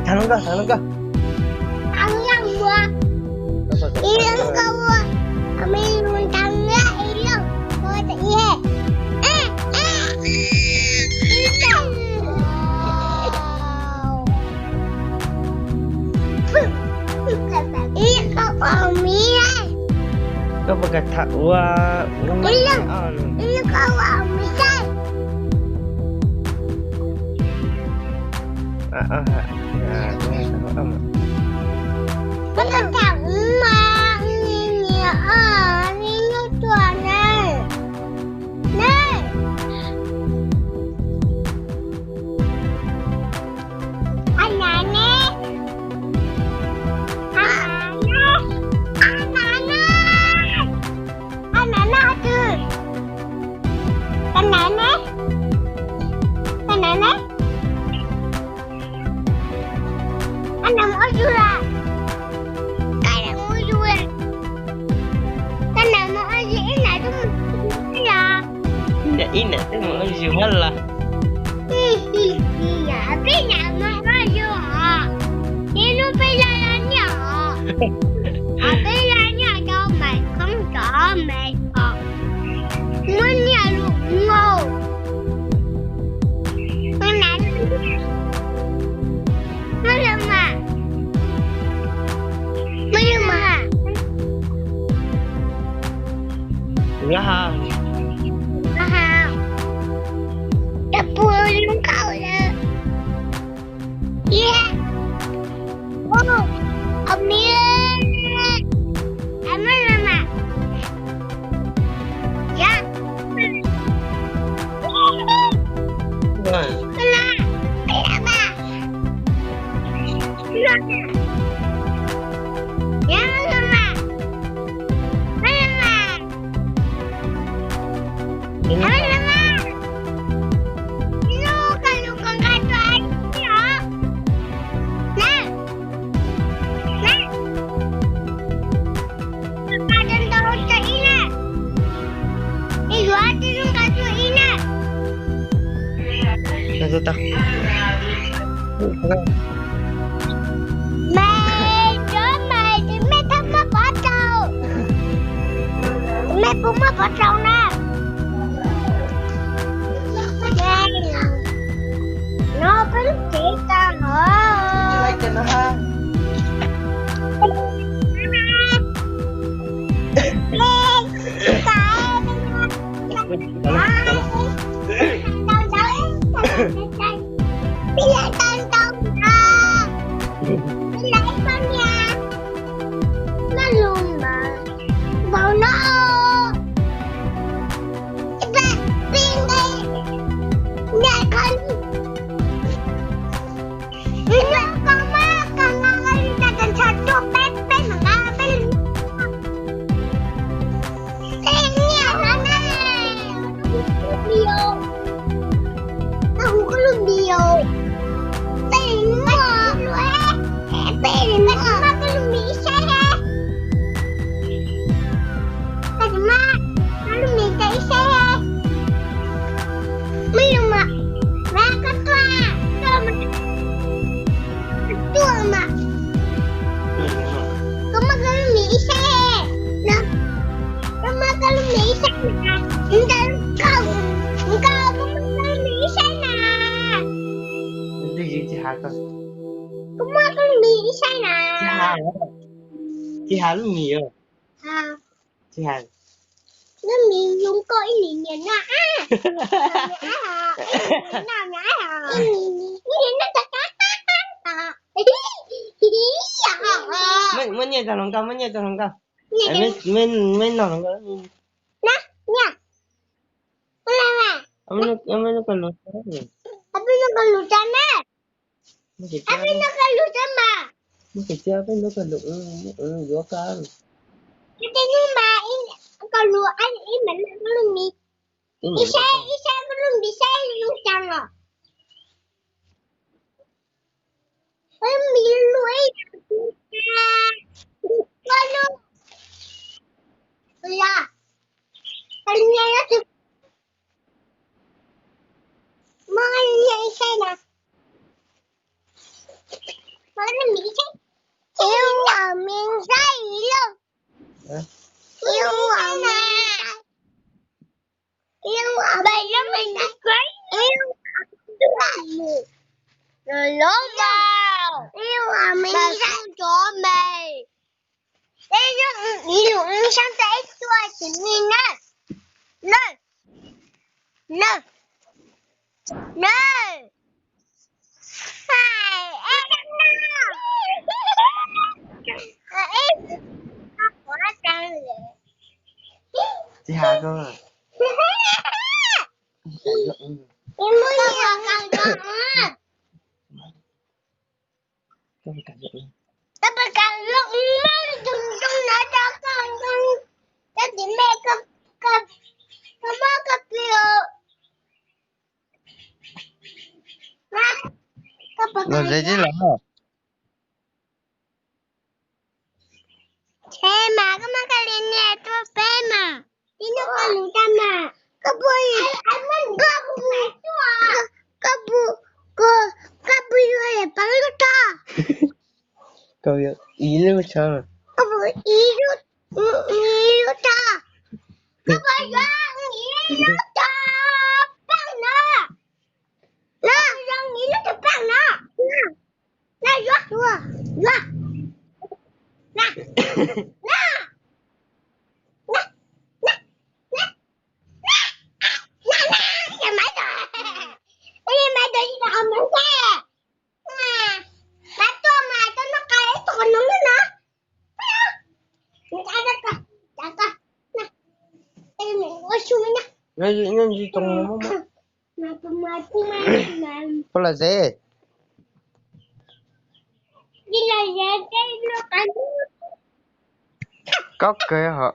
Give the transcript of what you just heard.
Thẳng luôn cơ, thẳng luôn cơ. Koj puas kam tham ua ua ib leeg, ib leeg koj ua ua me sai. Koj tham ua mas nyias nyias ua ib leeg tuaj na. Na. Ab na ne. Ab na ne. Ab na ne. Ab na ne hov twg? Ab na ne. Ab na ne. Ab na mus ua yus lawm. Ab na mus ua yus lawm. Ab na mus ua yus ib na twb mus ua yus los. Ib na twb mus ua yus hab los. Ib na mus ua yus os. Ib hnub peb yog yog nyiaj os. Os peb yog nyiaj rau Maiv Koob cov Maiv os. Muab nyiaj lus nkaus. Muab lus mas. Muab lus mas. Ua ha. Ua ha. Cov pua lub nkauj lawm. Ua. Ua. Ua miab. Muab lus mas. Yog. Mej, cov mej, mej txhob muab pov rau. Mej puas muab pov rau na? No peb lub tsev tag hov. Peb nyiam no na. Koj hu koj lub npe os. Peb nyiam no. Peb nyiam no. Koj tsis maj koj lub npe ib saib. Koj tsis maj koj lub npe rau ib saib. Muab lus mas. Mas koj tuaj, tuaj mas. Tuaj mas. Koj muab koj lub npe ib saib. Koj muab koj lub npe ib saib na. Nkauj, nkauj, koj muab koj lub npe ib saib na. Koj muab koj lub npe ib saib na. Tsis has lub npe os. Tsis has. Lub npe zoo nkauj ib nim niam na. Muab nyiaj rau hluas nkauj, muab nyiaj rau hluas nkauj. Meb noj hluas nkauj. Koj lus tsa na. Peb nug koj lus tsa mas. Yuav koj. Tej nug mas koj lus ib mam nug koj lub mis. Ib sab ib sab koj lub mis saib zoo cas os. Lub mis lus ib yam koj lub. Los koj li nyias ib saib na. Koj lub mis saib. Ib yam mis saib lawm. Ib yam mis saib. Ib yam mis saib. Ib yam mis saib. Los los mas. Ib yam mis saib cov me. Ib yam mis lus ib sab ib tuaj tsis mi na. Na. Na. Na. Tsis hais koj. Los ze tib los. Tshe mas koj muab koj li nias rau peb mas. Tib nug koj lus tsa mas. Koj puas, koj puas, koj puas, koj puas yuav peb lub rog? Koj yuav ib lub rog. Koj puas ib lub, ib lub rog? Koj puas yuav ib lub rog paj na? Na, yuav, yuav, yuav. Na, na, na, na, na, na, na, maiv tuaj, maiv tuaj ib tug qhov noog na, maiv tuaj mas coj noj qab ib tug qhov noog na no. Puas los ze? Koj kawg ho.